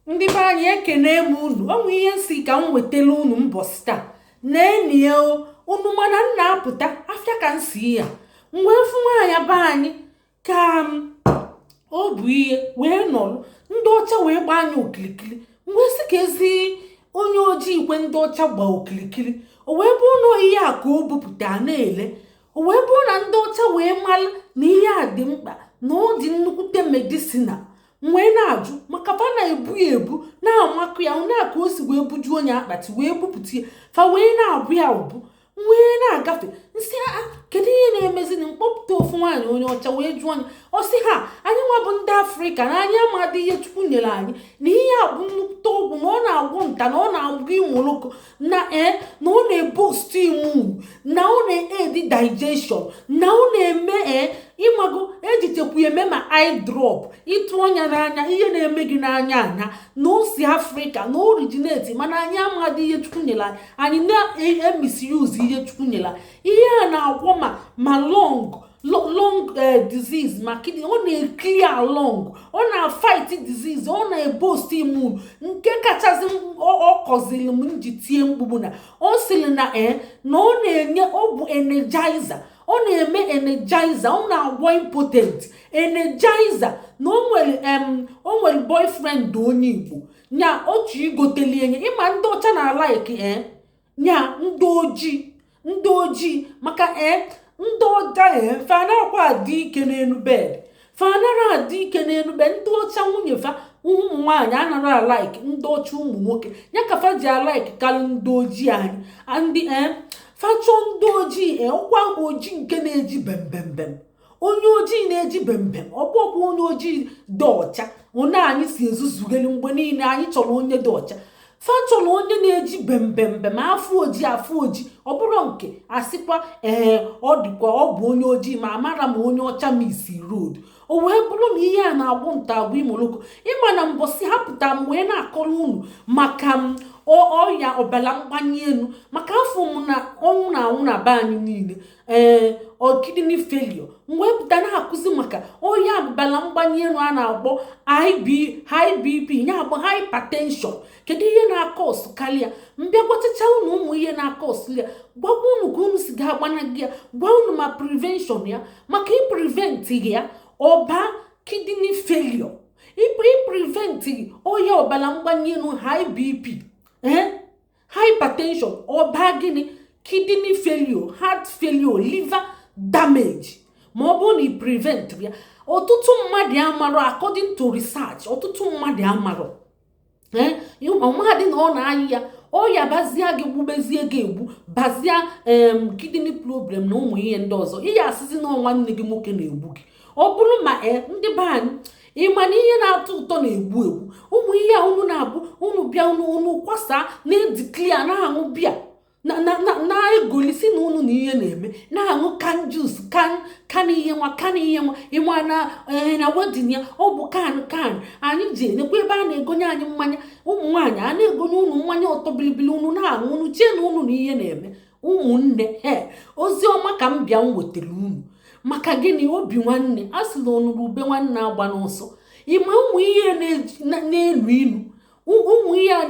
Ndị be anyị, ekene m unu. Ọ nwee ihe nsi ka m wetara unu mbọsị taa na-enie unu, mana m na-apụta afịa ka m si ya, m wee fụ nwaanyị be anyị ka o bụ ihe wee nọrọ, ndị ọcha wee gbaa anya okilikili. M wee sị ka ezi onye ojii kwe ndị ọcha gbaa okilikili. O wee bụrụ na ihe a ka o bupụta na-ele. O wee bụrụ na ndị ọcha wee mara na ihe a dị mkpa, na ọ dị nnukwute medicinal. M wee na-ajụ maka fa na-ebu ya ebu, na-amakụ ya na ka o si wee bujuo onye akpati wee bupụta ya, fa wee na-abụ ya ụbụ. M wee na-agafe, nsị a, kedu ihe na-emezi? Na mkpọpụta ofu nwaanyị onye ọcha wee jụọ anyị, ọ sị ha, anyị nwa bụ ndị Afrịka, na anyị amadị ihe Chukwu nyere anyị, na ihe a bụ nnukwute ọgwụ, na ọ na-agwọ nta, na ọ na-agwọ imoloko, na ee, na ọ na-eboost immune, na ọ na-aid digestion, na ọ na-eme, ee, ịmago ejichekwa eme ma eye drop, ịtụ ọnya n'anya, ihe na-eme gị n'anya anya, na o si Afrịka, na originate, mana anyị amadị ihe Chukwu nyere anyị. Anyị na-emisuse ihe Chukwu nyere anyị. Ihe a na-agwọ ma lung disease, ma kidney, ọ na-eclear lung, ọ na-fight disease, ọ na-eboost immune. Nke kachasị ọ kọziri m nji tie mkpugbu na ọ sịrị na ee, na ọ na-enye, ọ bụ energizer, ọ na-eme energizer, ọ na-agwọ impotent, energizer, na o nwere boyfriend onye Igbo nya otu igoteli enye. Ịma ndị ọcha na like ee nya ndị ojii, ndị ojii, maka ee, ndị ọcha, ee, fa anaghịkwa adị ike n'elu bed, fa anaghị adị ike n'elu bed. Ndị ọcha nwunye fa, ụmụ nwaanyị anaghị alike ndị ọcha ụmụ nwoke ya ka fa ji alike karị ndị ojii anyị. Ndị ee, fa chọọ ndị ojii, ee, ọkwa ojii nke na-eji bembembem, onye ojii na-eji bembem, ọ bụkwa onye ojii dị ọcha one anyị si ezuzugeli mgbe niile. Anyị chọrọ onye dị ọcha, fa chọrọ onye na-eji bembembem, afọ ojii, afọ ojii. Ọ bụrụ nke asịkwa ee, ọ dịkwa, ọ bụ onye ojii, ma amara ma onye ọcha mix road. O wee bụrụ na ihe a na-agbụ nta agwa imoloko. Ịma na mbọsị ha pụta, m wee na-akọrọ unu maka m ọya ọbara mgbali elu, maka afọ m na ọnwụ na-anwụ na be anyị niile, ee, kidney failure. M wee pụta na-akụzi maka ọya ọbara mgbali elu a na-akpọ IB, high BP, ya bụ hypertension. Kedu ihe na-acause karịa? Mbịa gwachacha unu ụmụ ihe na-acause ya, gwakwa unu ka unu si ga-agbanaghị ya, gwa unu ma prevention ya, maka iprevent ya ọba kidney failure, iprevent ọya ọbara mgbali elu, high BP, ee, hypertension, ọba gịnị, kidney failure, heart failure, liver damage, ma ọ bụrụ na ị prevent ya. Ọtụtụ mmadụ amarọ. According to research, ọtụtụ mmadụ amarọ, ee, ọmadị na ọ na-ayị ya ọya bazie gị, gbubezie gị egbu, bazie kidney problem na ụmụ ihe ndị ọzọ. Ihe asịzi na nwanne gị nwoke na-egbu gị, ọ bụrụ ma ee, ndị be anyị, ịma na ihe na-atọ ụtọ na-egbu egbu. Ụmụ ihe a unu na-abụ, unu bịa, unu unu kwasa na-edeclare, na-aṅụ bịa, na-egolisi na unu na ihe na-eme, na-aṅụ can juice, can can, ihe nwa can, ihe nwa. Ịma na ee, na wedding ya, ọ bụ can can anyị ji enekwa ebe a na-egonye anyị mmanya. Ụmụ nwaanyị a na-egonye unu mmanya ọtọ bilibili, unu na-aṅụ, unu chie na unu na ihe na-eme. Ụmụnne, he, ozi ọma ka m bịa m wetara unu. Maka gịnị? Obi nwanne a sị na onuru ube nwanne agba n'ọsọ. Ịma ụmụ ihe na-elu ilu, ụmụ ihe a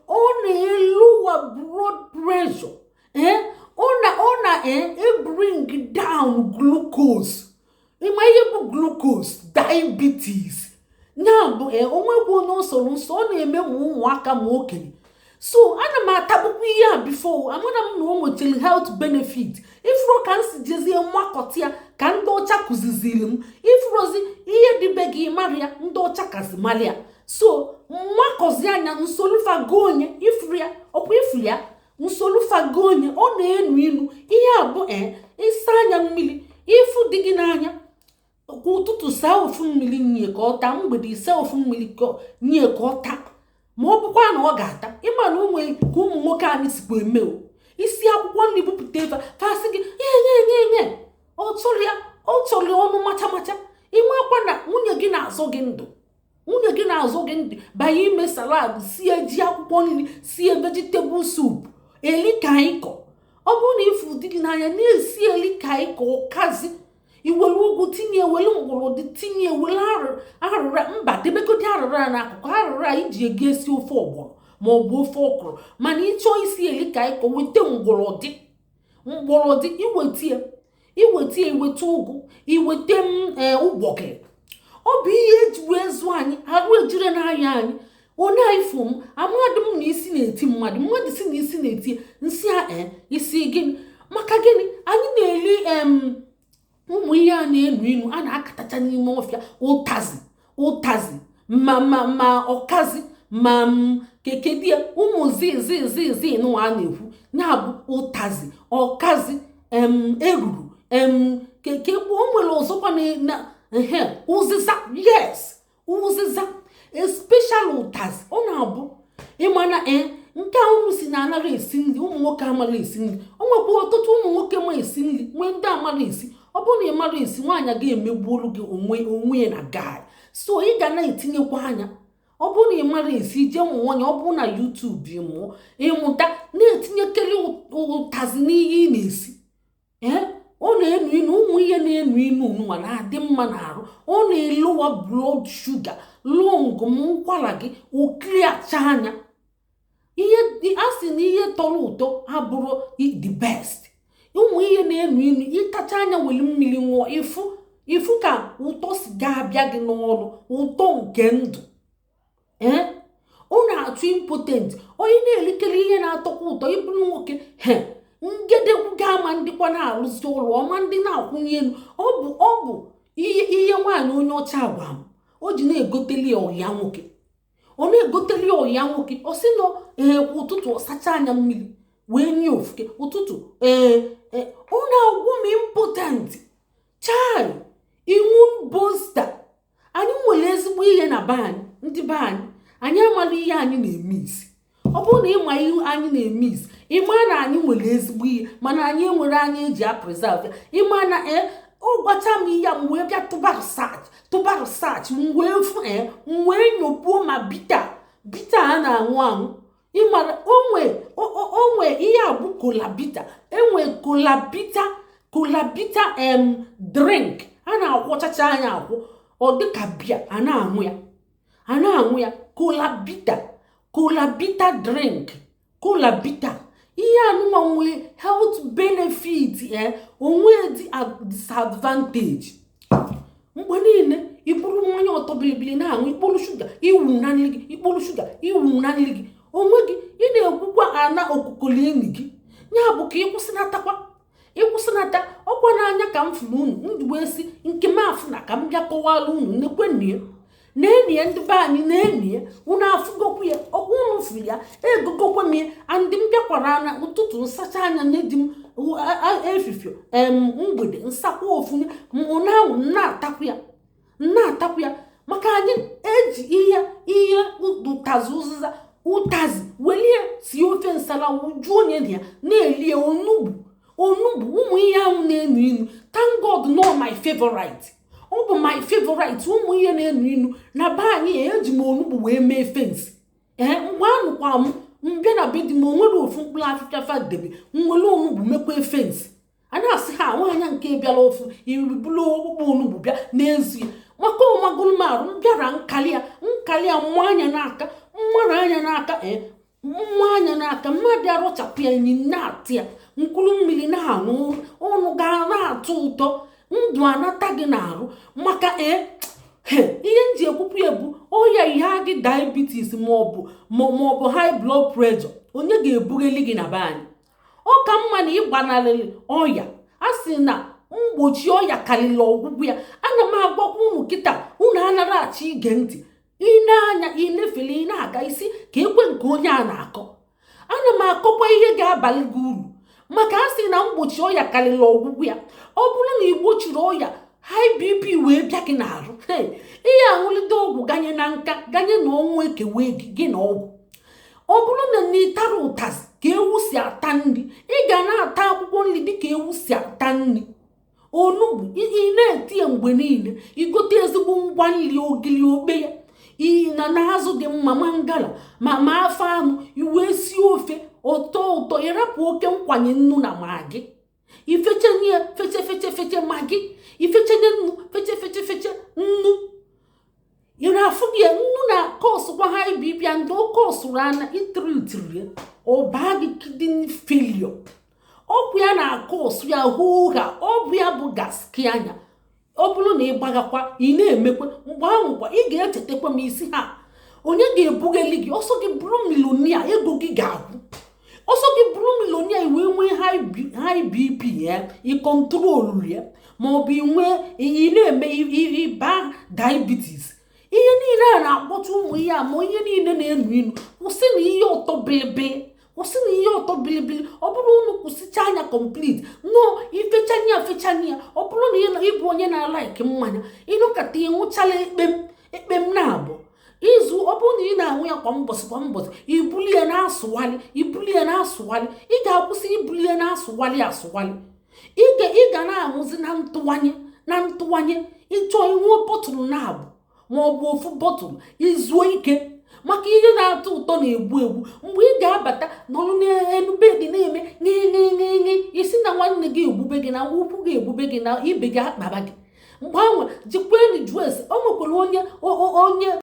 ọ na-elu wa blood pressure, ee, ọ na ebring down glucose. Ịma ihe bụ glucose? Diabetes ya bụ ee, onwekwa onye ọ sọrọ nsọ, ọ na-eme ma ụmụaka ma okenye. So ana m atabukwa ihe a before amara m na o nwetara health benefit. Ifuru ka m si jezie mmakọta ya ka ndị ọcha kụziziri m. Ifurozi ihe dịbe gị mara ya, ndị ọcha kazi mara ya. So mmakọzi anya nsolufago onye ifuru ya, ọkwa ifuru ya nsolufago onye ọ na-enu inu. Ihe a bụ ee, ịsa anya mmiri, ịfụ dị gị n'anya kwa ụtụtụ, saa ofu mmiri nye ka ọ taa, mgbede isaa ofu mmiri nye ka ọ taa. Ma ọ bụkwa na ọ ga-ata, ịma na ụmụ ka ụmụ nwoke anyị sikwa eme o isi akwụkwọ nri bupụta efe, fasị gị nye nye nye nye, ọ chọrọ ya, ọ chọrọ ọnụ macha macha. Ịmakwa na nwunye gị na-azọ gị ndụ, nwunye gị na-azọ gị ndụ banye ime salad, sie ji akwụkwọ nri, sie vegetable soup, eli ka anyị kọ. Ọ bụrụ na ịfụ di gị n'anya, na-esi eli ka anyị kọ ụkazi. Iwere ụgụ tinye, were mgbọrọdị tinye, were arụra mba debegodi arụra n'akụkụ. Arụra iji ego esi ofe ọgbọnọ ma ọ bụ ofe ọkwụrụ, mana ịchọọ isi eli ka ịkọ, weta mgbọrọdị. Mgbọrọdị iwetie, iwetie, iweta ụgụ, iweta m ụgbọgịrị. Ọ bụ ihe eji wee zụọ anyị. Arụ ejire n'ahịa anyị onye anyị fụ m amadị m na isi na-eti mmadụ. Mmadụ si na isi na-eti nsị a, ee, isi gịnị? Maka gịnị? Anyị na-eli ụmụ ihe a na-enu inu a na-akatacha n'ime ọfịa: ụtazi, ụtazi, ma ọkazi, ma keke dị ya, ụmụ zizizizi nụwa a na-ekwu ya bụ ụtazi, ọkazi, eruru keke. O nwere ọzọkwa na ehe, ụzịza. Yes, ụzịza, especially ụtazi. Ọ na-abụ ịmana ee, nke a unu si na anara esi nri, ụmụ nwoke amara esi nri. O nwekwa ọtụtụ ụmụ nwoke ma esi nri, nwee ndị amara esi. Ọ bụrụ na ị mara esi, nwaanyị ga-emegbuolu gị onwe onwe ya na guy, so ị ga na-etinyekwa anya. Ọ bụrụ na ị mara esi, ije mụọ ya. Ọ bụrụ na YouTube mụọ, ịmụta na-etinyekere ụtazi n'ihe ị na-esi. Ee, ọ na-enu inu. Ụmụ ihe na-enu inu nwa na-adị mma n'arụ. Ọ na-elowa blood sugar, lung m, ụkwara gị okiriacha anya. Ihe a sị na ihe tọrọ ụtọ abụrụ the best. Ụmụ ihe na-enu inu, ịtacha anya, were mmiri ṅụọ, ịfụ ịfụ ka ụtọ si ga-abịa gị n'ọnụ, ụtọ nke ndụ. Ee, ọ na-atụ impotent onye na-elikere ihe na-atọkwa ụtọ. Ịbụrụ nwoke, he ngedegwu ga-ama ndịkwa na-arụzi ụlọ ọma, ndị na-akwụnye elu. Ọ bụ ihe nwaanyị onye ọcha gwa m o ji na-egoteli ya ọya nwoke. Ọ na-egoteli ya ọya nwoke. Ọ sị nọ ee, kwa ụtụtụ ọ sacha anya mmiri wee nye ofuke ụtụtụ. Ee, ọ na-agwụ m impotent chai, immune booster. Anyị nwere ezigbo ihe na be anyị. Ndị be anyị, anyị amala ihe anyị na-eme isi. Ọ bụrụ na ịma ihe anyị na-eme isi, ịma na anyị nwere ezigbo ihe, mana anyị enwere anya eji a preserve ya. Ịma na ee, ọ gwacha m ihe m wee bịa tụba research, tụba research, m wee fụ. Ee, m wee nyopuo ma bitter, bitter a na-aṅụ aṅụ. Ịmara onwe onwe ihe a bụ kola bitter. Enwe kola bitter, kola bitter drink a na-akwọchacha anya akwụ, ọ dịka bia a na-aṅụ ya, a na-aṅụ ya. Kola bitter, kola bitter drink, kola bitter. Ihe anụnwa nwee health benefit. Ee, onwe dị disadvantage. Mgbe niile iburu mmanya ọtọ bilibili na-aṅụ, ikpolu shuga iwu na nri gị, ikpolu shuga iwu na nri gị onwe gị, ị na-ekwukwa ana okukoli enyi gị. Ya bụ ka ịkwụsịnatakwa, ịkwụsịnata ọkwa n'anya ka m fụrụ unu ndụ wee si nke m afụ na ka m bịa kọwara unu. Nekwennie, na-enie ndị be anyị, na-enie unu afụgokwu ya. Ọkwa unu fụrụ ya, egogokwe m ya. Andị m bịakwara na ụtụtụ nsacha anya nye di m, efifio mgbede nsakwa ofu ụnahụ, na-atakwu ya, na-atakwu ya, maka anyị eji ihe ụtazị, ụzịza, ụtazị welie sie ofe nsala, wujuo onye na ya na-elie onugbu. Onugbu, ụmụ ihe ahụ na-enu inu, thank God, no, my favorite. Ọ bụ my favorite. Ụmụ ihe na-enu inu na be anyị, eji m onugbu wee mee fence. Ee, mgbe anụkwa m mbịa na be di m, onwere ofu mkpụrụ afịfịa fadebe, nwere onugbu mekwa fence. A na-asị ha nwaanyị nke bịara ofu iribulu okpukpe onugbu bịa n'ezie, maka ọmagolu m arụ m bịara nkali ya, nkali ya, mmụ anya n'aka, mmanụ anya n'aka. Ee, mmụ anya n'aka mmadụ arụchapụ ya enyi na-atụ ya mkpụrụ mmiri na-aṅụ, ọnụ ga na-atọ ụtọ, ndụ anata gị n'arụ. Maka ee, ihe m ji ekwukwu ya bụ ọya ihe gị diabetes maọbụ high blood pressure, onye ga-ebugheli gị na be anyị. Ọ ka mma na ị gbanarịrị ọya. A sị na mgbochi ọya karịrị ọgwụgwụ ya. Ana m agwakwa unu kịta, unu anara achọ ige ntị. Ị na-anya ị nefele, ị na-aga isi ka ekwe nke onye a na-akọ. Ana m akọkwa ihe ga-abalị gị uru, maka a sị na mgbochi ọya karịrị ọgwụgwụ ya. Ọ bụrụ na ị gbochiri ọya high BP wee bịa gị n'arụ, ihe aṅụlite ọgwụ ganye na nka, ganye na ọnwụ ekewe gị, gị na ọgwụ. Ọ bụrụ na na ịtara ụtazị ka ewu si ata nri, ị ga na-ata akwụkwọ nri dịka ewu si ata nri. Onugbu ị na-eti ya mgbe niile, igote ezigbo ngwa nri, ogili, okpe ya na na azụ dị mma, ma ngala, ma afọ anụ, iwee sie ofe ụtọ ụtọ, ịrapụ oke nkwanye nnu na Maggi. Ifechenye ya, feche feche feche Maggi, ifechenye nnu, feche feche feche nnu. Ị na-afụ gị ya, nnu na causekwa high BP, and o causerụ anya itritiri ya, ọ baa gị kidney failure. Ọgwụ ya na-acause ya hụha. Ọ bụ ya bụ gaski anya. Ọ bụrụ na ị gbagakwa, ị na-emekwa mgbe ahụ kwa, ị ga-echetakwa m isi ha. Onye ga-ebugheli gị? Ọsọ gị bụrụ millionaire, ego gị ga-agwụ. Ọsọ gị bụrụ millionaire, wee nwee high BP ya, ị control ya, ma ọ bụ ị nwee, ị na-eme ịba diabetes. Ihe niile a na-akpọta ụmụ ihe a, ma ihe niile na-enu inu. Kwụsị na ihe ụtọ bilibili, kwụsị na ihe ụtọ bilibili. Ọ bụrụ unu kwụsịcha anya complete nọ, ifechanya fechanya ya. Ọ bụrụ na ịbụ onye na-alike mmanya, ịnụkata ịṅụchala ekpem ekpem na abụọ izu. Ọ bụrụ na ị na-aṅụ ya kwa mbọsị kwa mbọsị, ibuli ya na-asụwalị, ibuli ya na-asụwalị, ị ga-akwụsị ibuli ya na-asụwalị asụwalị. Ị ga na-aṅụzi na ntụwanye na ntụwanye. Ịchọọ ịṅụọ bottle na abụ ma ọ bụ ofu bottle, izuo ike, maka ihe na-atọ ụtọ na-egbu egbu. Mgbe ị ga-abata nọrọ n'elu bed na-eme ṅịṅịṅịṅị, isi na nwanne gị egbube gị, na ukwu gị egbube gị, na ibe gị akpaba gị. Mgbe ahụ jikweni jụọ ese. O nwekwara onye onye